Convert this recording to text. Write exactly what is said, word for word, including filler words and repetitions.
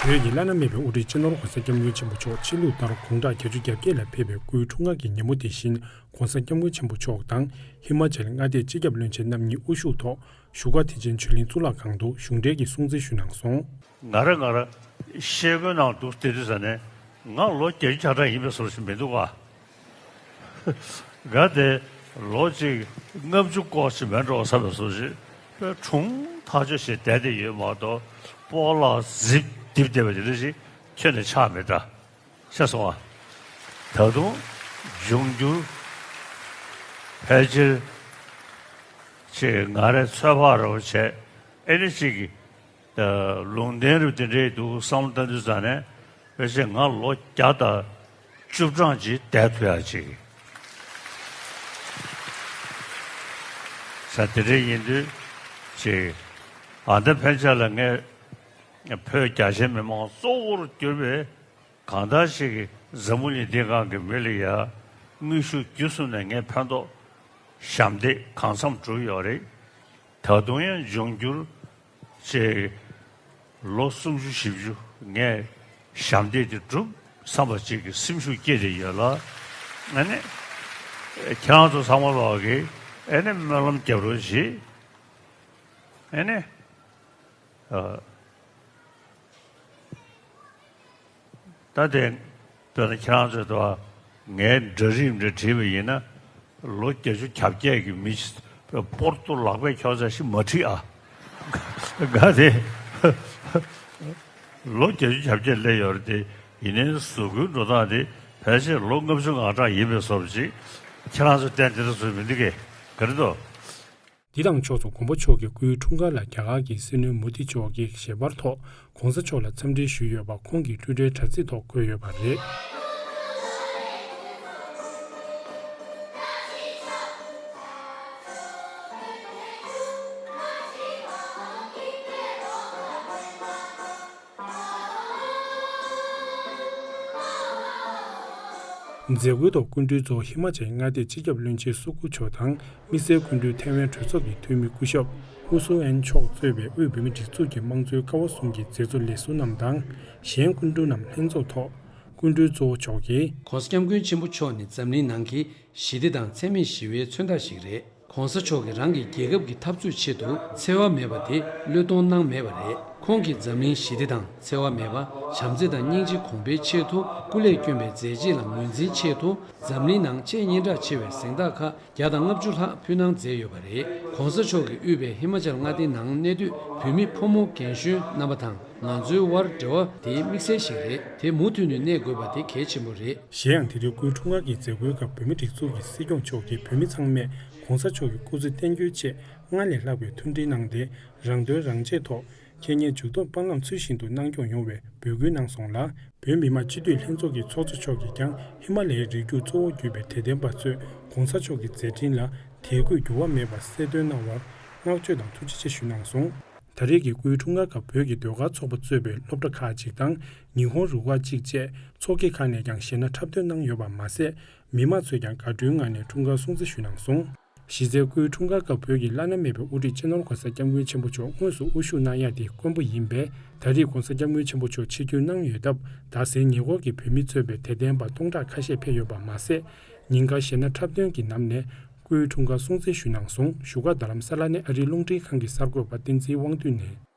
བོད་ཀྱི་བླ་ན་མེད་པའི་དབུ་ཁྲིད་སྤྱི་ནོར་༧གོང་ས་༧སྐྱབས་མགོན་ཆེན་པོ་མཆོག་ཕྱི་ལུགས་ལྟར་དགུང་གྲངས་བརྒྱད་ཅུ་གྱ་བརྒྱད་ལ་ཕེབས་པའི་སྐུའི་འཁྲུངས་སྐར་གྱི་ཉིན་མོ་དེ་བཞིན་༧གོང་ས་༧སྐྱབས་མགོན་ཆེན་པོ་མཆོག་དང་ཧི་མ་ཅལ་མངའ་སྡེའི་སྤྱི་ཁྱབ་བློན་ཆེན་རྣམ་གཉིས་དབུ་བཞུགས་ཐོག་བཞུགས་སྒར་ཐེག་ཆེན་ཆོས་གླིང་གཙུག་ལག་ཁང་དུ་གཞུང་འབྲེལ་གྱི་སྲུང་བརྩི་ཞུས་གནང་སོང་། ང་རང་ང་རང་ཤེལ་སྒོའི་ནང་འདུག་བསྡད་དུས་ཙ་ནས་ང་ལོ་བརྒྱད་ཅུ་གྱ་གྲངས་ཡིན་པའི་བཟོ་ཞིག་མི་འདུག་ག་ག་དེ་ལོ་གཅིག་ལྔ་བཅུ་སྐོར་ཞིག་མེད་འགྲོ་བསམ་པའི་བཟོ་ཞིག་དཔེ་གྲུང་ཐག་ཆོད་ཞིག་བསྡད་དེ་ཡོད་མ་གཏོགས་སྤོ་ལགས་ཟིབ་རྡིབ་བསྡད་པ་དེ་འདྲ་ཞིག་ཁྱོན་ནས་ཆགས་མེད་ད། ཤེས་སོང་ང་། ད་དུང་འབྱུང་འགྱུར་ཕལ་ཆེར་ཅིག་ང་རའི་ཚོད་དཔག་རེ་བ་བྱས་ཨེ་ནི་ཅིག་ལུང་བསྟན་རེ་དེ་འདྲའི་འདུག་བསམ་བློ་བཏང་དུས་ཙ་ནས་ཕལ་ཆེར་ང་ལོ་བརྒྱ་དང་བཅུ་གྲངས་ཅིག་བསྡད་ཐུབ་ཡག་ཅིག་ས་དེ་འདྲ་ཡིན་དུས་ཅིག་ཨ་ད་ཕན་ཆད་ལ་ངས་བོད་རྒྱ་ཆེའི་མི་མང་གཙོ་བོར་གྱུར་པའི་གང་ལྟར་ཞིག་གིས་འཛམ་བུ་གླིང་འདིའི་སྒང་གི་མི་ལ་ཡ་དངོས་ཤུགས་བརྒྱུད་གསུམ་ནས་ངས་ཕན་ཐོགས་ཞབས་འདེགས་གང་འཚམ་བསྒྲུབས་ཡོད་རེད། ད་དུང་ཡང་འབྱུང་འགྱུར་ཅིག་ལོ་སུམ་ཅུ་བཞི་བཅུ་ངས་ཞབས་འདེགས་དེ་བསྒྲུབ་བསམ་པ་ཅིག་གི་སེམས་ཤུགས་སྐྱེས་བསྡད་ཡོད་ལ། ཨ་ནི་ཁྱེད་རང་ཚོ་ཚང་མ་ལོག་གིས་ཨ་ནི་སྨོན་ལམ་རྒྱབ་རོགས་བྱེད། ཨ་ནི། ད་དེ་དཔེར་ན་ཁྱེད་རང་ཚོས་དང་ངའི་འདྲ་རིས་འདྲ་བྲིས་པ་ཡིན་ན་ལོ་བརྒྱད་ཅུ་གྱ་བརྒྱད་ཀྱི་མི་ཞིག་སྤོར་ཏོ་ལག་པས་ཁྱོག་ཚད་ཞིག་མ་བྲིས་ཨ། ག་དེ་ལོ་བརྒྱད་ཅུ་གྱ་བརྒྱད་སླེབས་ཡོད་རེད་དེ་ཡིན་ནའི་གཟུགས་པོའི་འགྲོ་སྟངས་དེ་ཕལ་ཆེར་ལོ་ལྔ་བཅུ་ང་གྲངས་ཡིན་པའི་བཟོ་འདྲ་ཅིག་ཁྱེད་རང་ཚོས་བསྟན་དེ་འདྲ་བཟོས་མི་འདུག་གས་ག་རེ་འདུག་འདི་དང་ཕྱོགས་སུ་མགོན་པོ་མཆོག་གི་སྐུའི་འཁྲུངས་སྐར་ལ་རྒྱ་གར་གྱི་སྲིད་བློན་མོ་དི་མཆོག་གིས་ཞལ་པར་ཐོག་གོང་ས་མཆོག་ལ་འཚམས་འདྲི་ཞུས་ཡོད་པ་ཁོང་གི་ཊུའི་ཊར་དྲ་ཚིགས་ཐོག་བཀོད་ཡོད་པ་རེད། མཛད་སྒོའི་ཐོག་སྐུ་མགྲོན་གཙོ་བོ་ཧི་མ་ཅལ་མངའ་སྡེའི་སྤྱི་ཁྱབ་བློན་ཆེན་སུ་ཁུ་མཆོག་དང་དམིགས་བསལ་སྐུ་མགྲོན་ཐའེ་ཝན་གྲོས་ཚོགས་ཀྱི་འཐུས་མི་སྐུ་ཞབས་ཧུ་སུ་ཨན་མཆོག་གཙོས་པའི་དབུས་བོད་མིའི་སྒྲིག་འཛུགས་ཀྱི་དམངས་གཙོའི་ཀ་བ་གསུམ་གྱི་མཛད་གཙོ་ལས་ཟུར་རྣམས་དང་གཞན་སྐུ་མགྲོན་རྣམས་ལྷན་ཚོགས་ཐོག་སྐུ་མགྲོན་གཙོ་བོ་མཆོག་གིས། ༧གོང་ས་༧སྐྱབས་མགོན་ཆེན་པོ་མཆོག་ནི་འཛམ་གླིང་ནང་གི་ཞི་བདེ་དང་འཚེ་མེད་ཞི་བའི་མཚོན་རྟགས་ཤིག་རེད། ༧གོང་ས་མཆོག་གིས་རང་གི་རྒྱལ་ཁབ་ཀྱི་འཐབ་རྩོད་ཆེད་དུ་འཚེ་བ་མེད་པ་དེ་བློས་གཏོང་གནང་མེད་པ་རེད། ཁོང་གིས་འཛམ་གླིང་ཞི་བདེ་དང་འཚེ་བ་མེད་པ། བྱམས་བརྩེ་དང་སྙིང་རྗེ་གོང་འཕེལ་ཆེད་དུ་སྐུ་ལས་བསྐྱོན་པའི་མཛད་རྗེས་ལ་ངོས་འཛིན་ཆེད་དུ་འཛམ་གླིང་ནང་ཆེས་སྙན་གྲགས་ཆེ་བའི་གཟེངས་རྟགས་ཁག་བརྒྱ་དང་ལྔ་བཅུ་ལྷག་ཕུལ་གནང་མཛད་ཡོད་པ་རེད། ༧གོང་ས་མཆོག་གིས་དབུས་པའི་ཧི་མ་ཅལ་མངའ་སྡེའི་ནང་གནས་སྡོད་བོད་མི་ཕོ་མོ་རྒན་གཞོན་རྣམ་པ་དང་ང་ཚོའི་དབར་འབྲེལ་བ་དེ་དམིགས་བསལ་ཞིག་རེད། དེ་མུ་མཐུད་ནས་གནས་དགོས་པ་དེ་གལ་ཆེན་པོ་རེད། གཞན་ཡང་དེ་རིང་སྐུའི་འཁྲུངས་སྐར་གྱི་མཛད་སྒོའི་སྐབས་བོད་མིའི་སྒྲིག་འཛུགས་ཀྱི་སྲིད་སྐྱོང་མཆོག་གིས་བོད་མི་ཚང་མས་༧གོང་ས་མཆོག་གི་སྐུ་ཚེ་བརྟན་རྒྱུའི་ཆེད་སྔར་ལས་ལྷག་པའི་མཐུན་སྒྲིལ་གནང་སྟེ་རང་དོན་རང་གཅེས་ཐོག་ཁེ་ཉེན་འཇུག་ལྡོག་སྤང་ལམ་ཚུལ་བཞིན་དུ་གནང་སྐྱོང་ཡོང་བའི་འབོད་སྐུལ་གནང་སོང་ལ། བོད་མི་མང་སྤྱི་འཐུས་ལྷན་ཚོགས་ཀྱི་ཚོགས་གཙོ་མཆོག་གིས་ཀྱང་ཧི་མ་ལ་ཡའི་རི་རྒྱུད་གཙོ་བོར་གྱུར་པའི་དད་ལྡན་པ་ཚོས་༧གོང་ས་མཆོག་གི་མཛད་འཕྲིན་ལ་དད་གུས་འགྱུར་བ་མེད་པར་གསལ་སྟོན་གནང་བར་བསྔགས་བརྗོད་དང་ཐུགས་རྗེ་ཆེ་ཞུས་གནང་སོང་། ད་རེས་ཀྱི་སྐུའི་འཁྲུངས་སྐར་སྐབས་བོད་ཀྱི་ཟློས་གར་ཚོགས་པ་གཙོས་པའི་སློབ་གྲྭ་ཁག་ཅིག་དང་ཉི་ཧོང་རུ་ཁག་ཅིག་བཅས་ཚོགས་སྡེ་ཁག་ནས་ཀྱང་གཞས་སྣ་འཁྲབ་སྟོན་གནང་ཡོད་པ་མ་ཟད། མི་མང་ཚོས་ཀྱང་དགའ་སྤྲོའི་ངང་ནས་འཁྲུངས་སྐར་སྲུང་བརྩི་ཞུས་གནང་སོང་། གཞི་རྩའི་སྐུའི་འཁྲུངས་སྐར་སྐབས་བོད་ཀྱི་བླ་ན་མེད་པའི་དབུ་ཁྲིད་སྤྱི་ནོར་༧གོང་ས་༧སྐྱབས་མགོན་ཆེན་པོ་མཆོག་དངོས་སུ་དབུ་བཞུགས་གནང་ཡ་དེ་དཀོན་པོ་ཡིན་པས། ད་རེས་༧གོང་ས་༧སྐྱབས་མགོན་ཆེན་པོ་མཆོག་ཆིབས་བསྒྱུར་གནང་ཡོད་སྟབས། རྡ་སའི་ཉེ་འཁོར་གྱི་བོད་མི་གཙོས་པའི་དད་ལྡན་པ་སྟོང་ཕྲག་ཁ་ཤས་ཕེབས་ཡོད་པ་མ་ཟད། ཉིན་དཀར་གཞས་སྣ་འཁྲབ་སྟོན་གྱི་ནང་ནས་སྐུའི་འཁྲུངས་སྐར་སྲུང་བརྩི་ཞུས་གནང་སོང་། བཞུགས་སྒར་རྡ་རམ་ས་ལ་ནས་ཨ་རིའི་རླུང་འཕྲིན་ཁང་གི་གསར་འགོད་པ་བསྟན་འཛིན་དབང་འདུས་ནས།